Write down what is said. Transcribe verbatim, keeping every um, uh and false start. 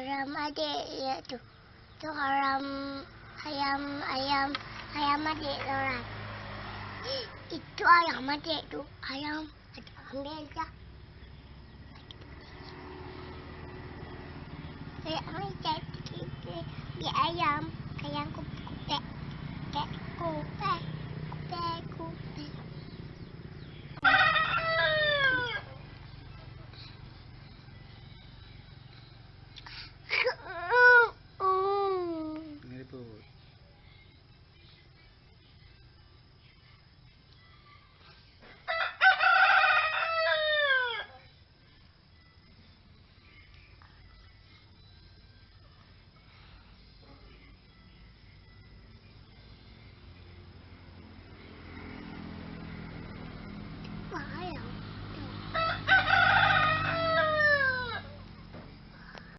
Ayam adek ya tu. Tu ayam, ayam, ayam, ayam adek orang. Itu ayam adek tu. Ayam adek ambil je. Ayam adek, di ayam, ayam kupek, kupek, kupek.